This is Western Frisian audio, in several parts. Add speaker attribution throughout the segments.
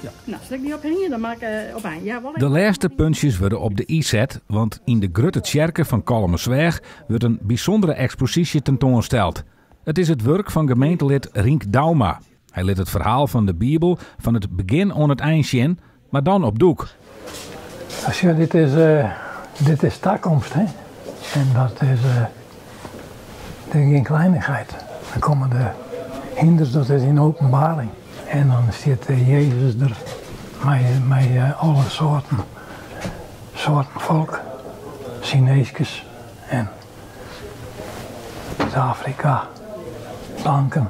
Speaker 1: Ja.
Speaker 2: Nou, sil ik dy ophingje? Dan mak ik op ein. Ja, wol
Speaker 3: De lêste puntsjes wurde op de i set, want yn de grutte tsjerke fan Kollumersweach wurdt in bysûndere eksposysje tentoansteld. It is it wurk fan gemeentelid Rienk Douma. Hy lit it ferhaal fan de Bibel fan it begjin oan it ein sjen, mar dan op doek.
Speaker 4: Sjoch, dit is, dit is takomst, hè. En dat is, dit is gjin kleinigheid. Dan komme de hynders, dat is yn Openbaring. En dan stiet Jezus der mei alle soarten, soarten folk. Sineeskes en út Afrika, blanken.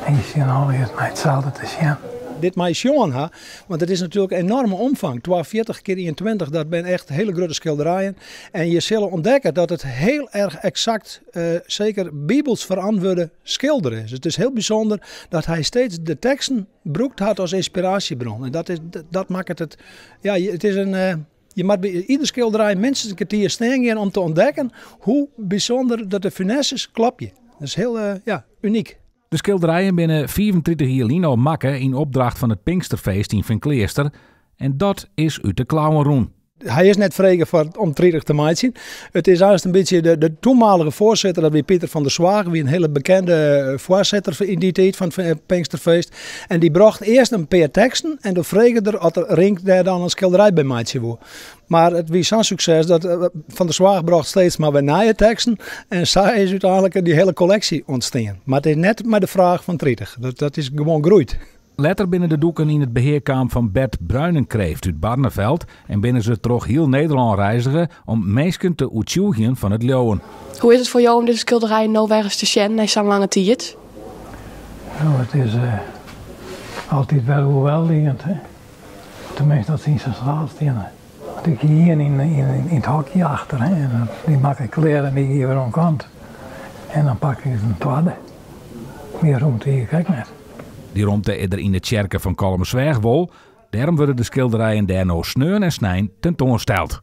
Speaker 4: En dy stean allegear nei itselde te sjen.
Speaker 1: Dit mei sjoen ha, want it is natuerlik in enorme omfang. 42 kear 21, dat binne echt hiele grutte skilderijen. En je sille ûntdekke dat it hiel erch eksakt, seker bibels ferantwurde skildere is. It is hiel bysûnder dat hy steeds de teksten brûkt hat as ynspiraasjebron. En dat, is, dat makket it, ja, it is in, je moat by ieder skilderij minstens in kertier stean gean om te ûntdekken hoe bysûnder dat de finesses klopje. Dat is hiel, ja, unyk.
Speaker 3: De skilderijen binne 35 jier lyn al makke yn opdracht fan it Pinksterfeest yn Feankleaster en dat is út de klauwen rûn.
Speaker 1: Hy is net frege foar om 30 te meitsjen. It is eins in bytsje de toenmalige foarsitter, dat wie Pieter van der Zwaag, wie in hiele bekende foarsitter yn dy tiid fan it Pinksterfeest. En dy brocht earst in pear teksten en doe frege er oft Rienk dêr dan in skilderij by meitsje woe. Mar it wie sa'n sukses dat Van der Zwaag brocht steeds mar wer nije teksten en sa is úteinlik dy hiele kolleksje ûntstien. Mar it is net mei de fraach fan 30, dat is gewoan groeid.
Speaker 3: Letter binne de doeken yn it behear kaam fan Bert Bruinenkreeft út Barneveld en binne se troch hiel Nederlân reizge om minsken te oertsjûgjen fan it leauwen.
Speaker 5: Hoe is it foar jo om dizze skilderij no wer ris te sjen nei sa'n lange tiid?
Speaker 4: No, it is altyd wer oerweldigjend, hè. Teminsten as se yn sa'n seal steane. Want ik hie ien yn it hokje achter, hè, en dy makke ik klear en dy gie wer oan kant. En dan pak ik in twadde. Mear romte hie ik ek net.
Speaker 3: Dy romte is der yn de tsjerke fan Kollumersweach wol. Dêrom wurde de skilderijen dêr no sneon en snein tentoansteld.